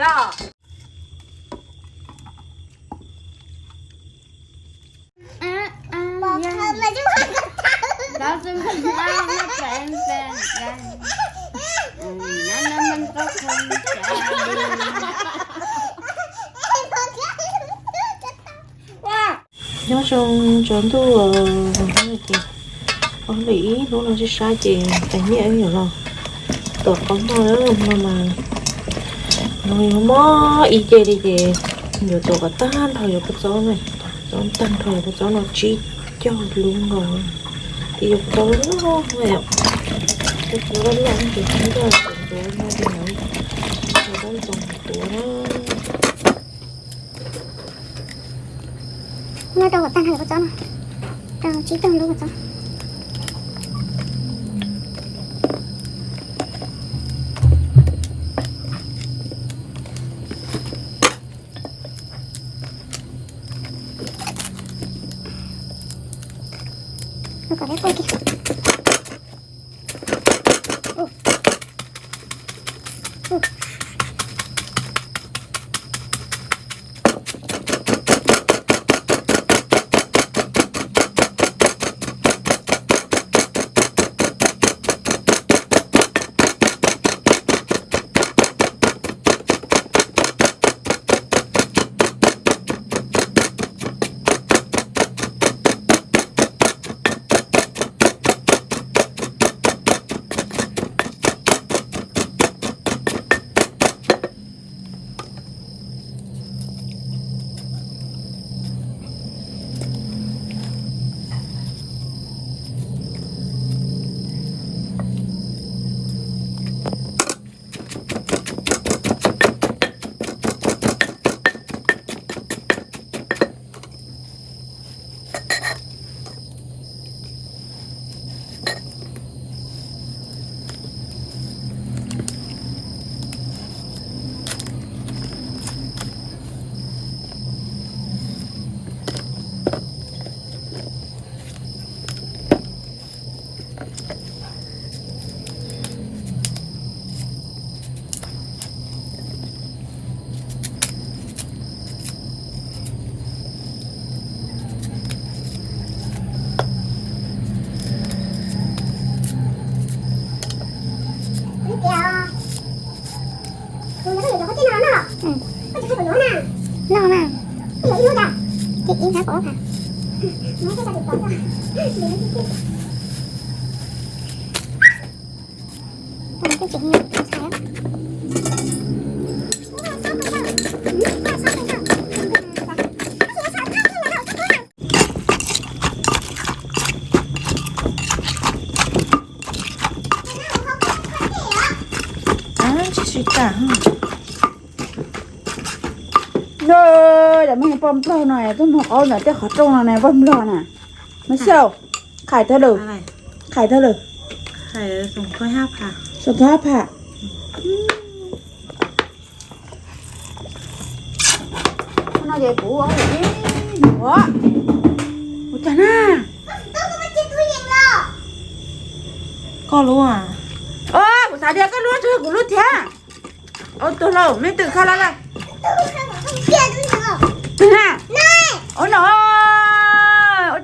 Nyob zoo tsaus ntuj, ces ob hlis ib hnub no sib sab ces tais niaj wb yuav los tuav qaub noj no mas, no yuav mob ib ce li ces yuav tuav kom tag nrho yuav kua txob na, txob tag nrho yuav kua txob no tsib caug lub nkaus, ces yuav kua txob loj loj na yom, kua txob loj loj ces tsis ncaj ces tuav no ces yuav, yuav rau ntoo tuav na. No rau kom tag nrho kua txob no, rau tsib caug lub kua txob. Kom peb quaj kiag. Noj mas. Ces ib nab kom ob phav. Tsis sib tag. Yog, yog muab poj nplog no tuaj muag qaub ntawm tej qhov rooj no ne, poj nplog na. Muab xyaw, qhais tag lawm, qhais tag lawm. Xoom tau hab pha. No ces kuv ua ib nyuag ua cas na. Koj lub, kuv xav tias koj lub tsis yog kuv lub thiab. Ua tuag lauj, me twm kho lawm. Twg na? Ua no, ua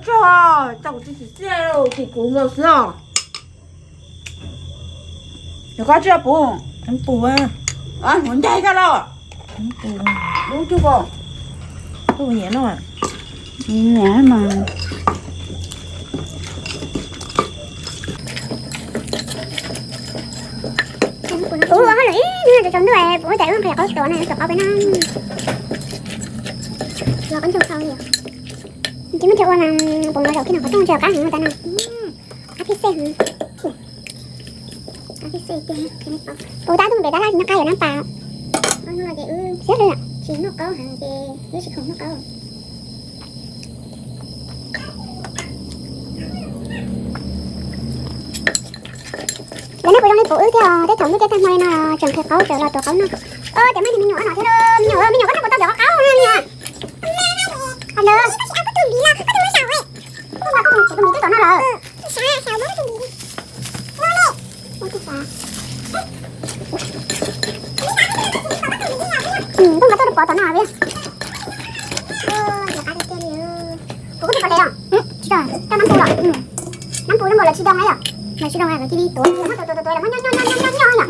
tsaug, tsaug kuv tsis xim xij ces kuv nkaus xwb os. Yog koj tsis puv, puv, ua ncaig koj los. Lub cuj ko, kuv nyiam no. Nyiam mas. Kuv ua hauj lwm ib hnub tsaus ntuj, kuv ua cas wb nqhis qaub tuav na, tuav qaub peb na. Los koj ntsoog tau li. Tsis muaj chaw ua mas, puv no zaum kiag no qhov rooj tsis qab heev tas na. Qab pheej xej heev. Qab pheej xej tiag. Puv tab tuaj pem tab laj tsis nyob qab yuav nab pas. Siab li tsis muaj qaub heev ces wb tsis khoom muaj qaub. Lawv nej puas zoo li puv wb thiab os, tej thaum ntuj tej tag hmo li no tseem nqhis qaub tseem los tuav qaub noj. Ces muaj ib tug me nyuam no thiab, me nyuam, me nyuam koj twb puas tau tuav qaub no li os? Qhov ntawd. Ua tus me twb tuav no lawm. Ua tus xav. Pov tom no peb. Kuv kuj tsis pom qab li. Kuv kuj tsis pom qab li os. Tsis tau, tau nab pus los. Nab pus zoo nkaus lawv tsis doo na yom. Lawv tsis doo lawv cia li tuav, muab tuav tuav tuav tuav los muab nyob nyob nyob nyob nyob yom.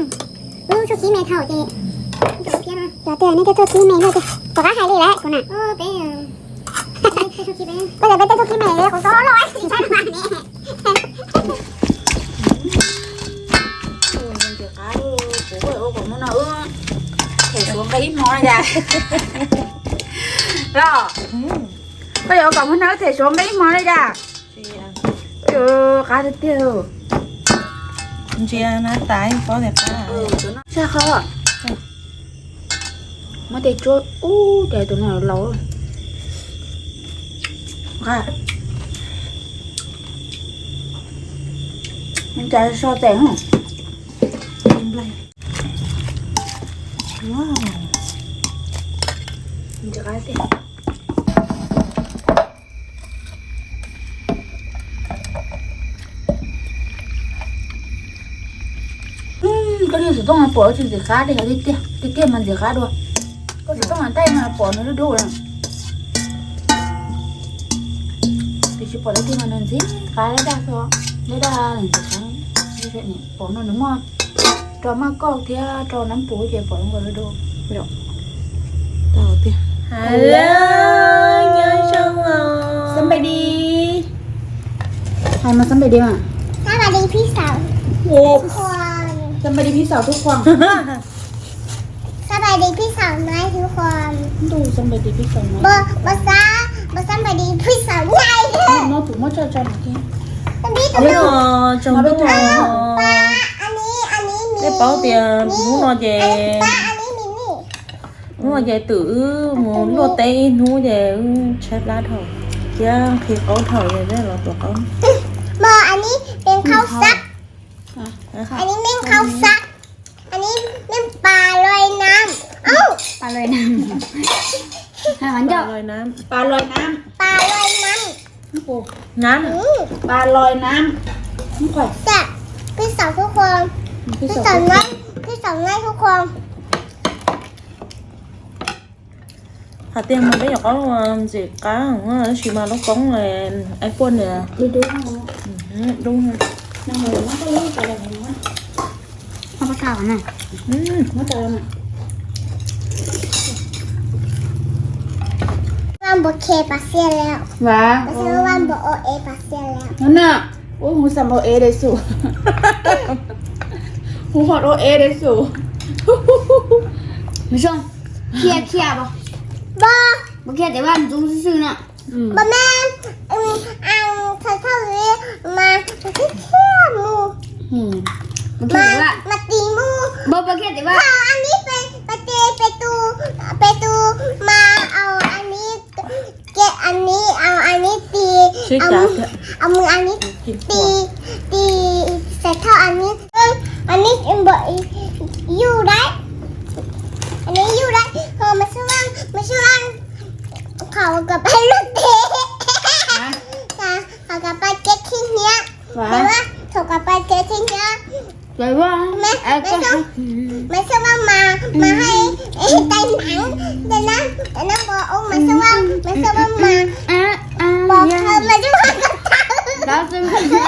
Lub txuj kev me thaum ces, cov tias nej tej txuj kev me luaj tiag, pom qab hais li lawm kuv na. Peb, koj tias peb tej txuj kev me kuv txhob loj tsis saib no ne. Ntxim qab, kuv ua kom hnub no wb them Suav nqaij ib hmo li cas. Los, koj yuav ua kom hnub no wb them Suav nqaij ib hmo li cas? Qab tiag tiag. Ntsia na, tais pob tias qab. Saj qhov. Muab tej tsuab ub, cas tus no laus. Cas so tes. Koj niag xov tooj no pom tsis ntxim qab tiag tiag, tiag tiag mas ntxim qab dua. Koj xov tooj no taij no pom nws dub dub na. Tiam sis pom tiag tiag mas nws ntxim qab daj xwb, daj daj ntxim qab. Pom no nws muaj rau maj kauj thiab rau nab pus ces pom zoo nkaus li dua. Hello, nyob zoo os. Somebody. Hais mas somebody mas. Somebody please out. Somebody please outทุกคน. Somebody please out นะทุกคน. Ntuj, somebody please out นะ. Bo, bo sa, bo somebody please out นะ. Muab pum muab tso tso mas thiab. Hnub no tsaus ntuj. Pab, อันนี้ อันนี้ มี nej paub tias hnub no ces, อันนี้ มี นี่ hnub no ces twb wb mus luaj teb ib hnub ces wb tshaib plab dhau thiab nqhis qaub dhau ces peb los tuav qaub. Bo, อันนี้ เป็นข้าวซัก. อันนี้ เป็นข้าวซัก. อันนี้ เป็นปลาลอยน้ำ. เอ้า ปลาลอยน้ำ. Hais qhov ncauj. Pla loi nam. Pla loi nam. Pla loi nam. Nam. Pla loi nam. Sab, pis xaum ทุกคน. Pis xaum นะ ทุกคน. Hais tias mas peb nyuam qoob ntxim qab tab sis mas lub koob es puaj niam dub. Vaj npua khe pas xiaj lawm. Vaj npua o e pas xiaj lawm. Hnub no ub hu xam o e de xus. Hu hom o e de xus. Zoo, khiav khiav pos. Pos, pos khiav tias vaj ntxoov xwb xwb no. Pos mas, thawj thawj li mas khiav khiav mus. Pos khiav tias vaj mas tis mus. Pos, pos khiav tias vaj. Thaum อันนี้ pes, pes tus, pes tus mas au อันนี้ Ces อันนี้ au อันนี้ tis, au, au มือ อันนี้ tis, tis, xav thauj อันนี้, อันนี้ yuj dai, อันนี้ yuj dai, ho mas xub vaj, mas xub vaj, qhov kov pab lub tes, qhov kov pab tsev khib hnyiab, mas xub vaj, qhov kov pab tsev khib hnyiab. Mas xub vaj mas, mas hais, tais hneev, tais nab, tais nab pos ub mas xub vaj, mas xub vaj mas, pos khawb mas xub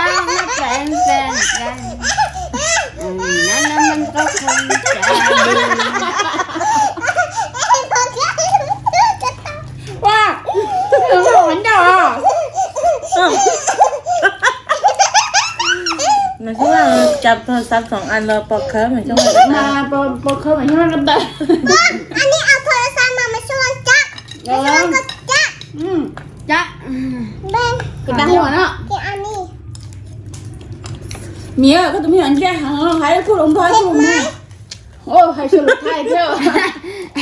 vaj ko taw. Ua, qhov ncauj os. Mas xub vaj cov thov xav xoom as los pos khawb mas xub vaj, pos khawb mas xub vaj ko taw. Pos, อันนี้ เอาโทรศัพท์มา มาช่วยจับ มาช่วยจับ จับ Koj tus me nyuam ntsej heev, hais kuj hloov nrog kuj hloov. Hais sawv lus thaij thiab.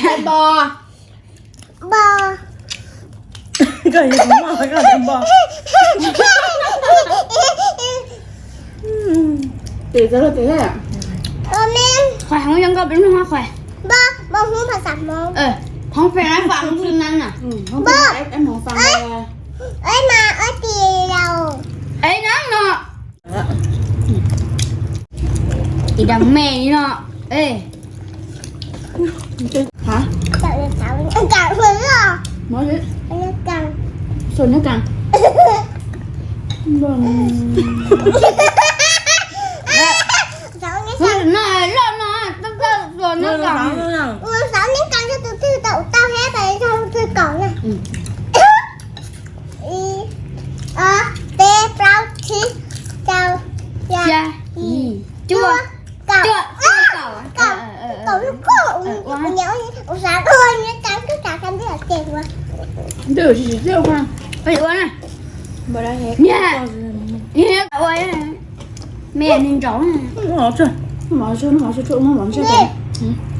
Hais pos. Pos. Koj yog tus moj koj tias pos. Tes txawv los tes. Qhuas, hmoob zoo nkauj peb mloog qhuas. Pos, pos hmoob phas xav hmoob. Hmoob peb na, fam hmoob na. Pos, eb mas eb tis laus. Eb nab no. Tis dam me no. Ej. Xav nyob kas. Xav nyob kas. Xav nyob kas yog tus twg tau tau thiab tas yog tus twg kaum na. Ib, ob, peb, plaub, tsib, rau, xya, yim, cuaj, kaum, kaum, kaum lub koj. Ua, ua xav ua nyob kas koj kas kas ntej ces ua. Ntej tsis tsis ua. Ua na. Niag, niag ua me neeg ntsaum.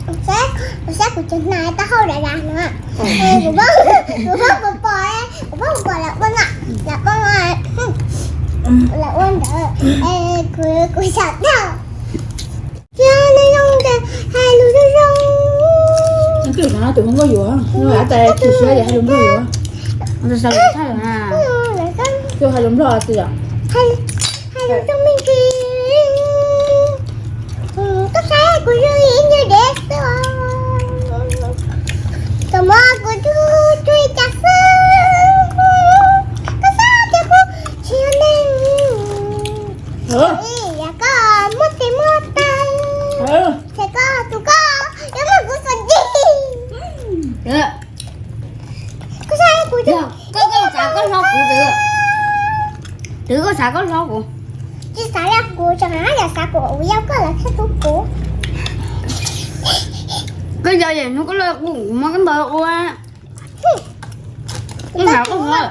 Kuv saib kuv cov hnav taub hau dav dav no. Kuv pom, kuv pom, kuv pom, kuv pom lawv ua na, lawv ua, lawv ua ntawd, kuv, kuv xav tau. Yog neeg zoo ces hais lus zoo zoo. Twb hnov tus Hmoob Nplog yuav, hnov tas chim siab ces hais lus Nplog yuav. Hais lus Nplog tias, hais lus zoo me ntsis. Koj saib kuv zoo li ib nyuag dev xwb os. Thaum ub kuv tug tug li cas xwb. Koj saib tias kuv tsis yog neeg. Yog koj muaj tes muaj taw, ces koj tus koj yuav muab kuv txuas ncig. Koj saib kuv, koj, koj xav koj hlob kuv, twb koj xav koj hlob kuv. Tsis xav li kuv, tseem hais yam xav kuv ua yau koj los thiaj tub kuv. Koj yog yam hnub koj los kuv muab koj ntaus ua. Koj xav koj hlob.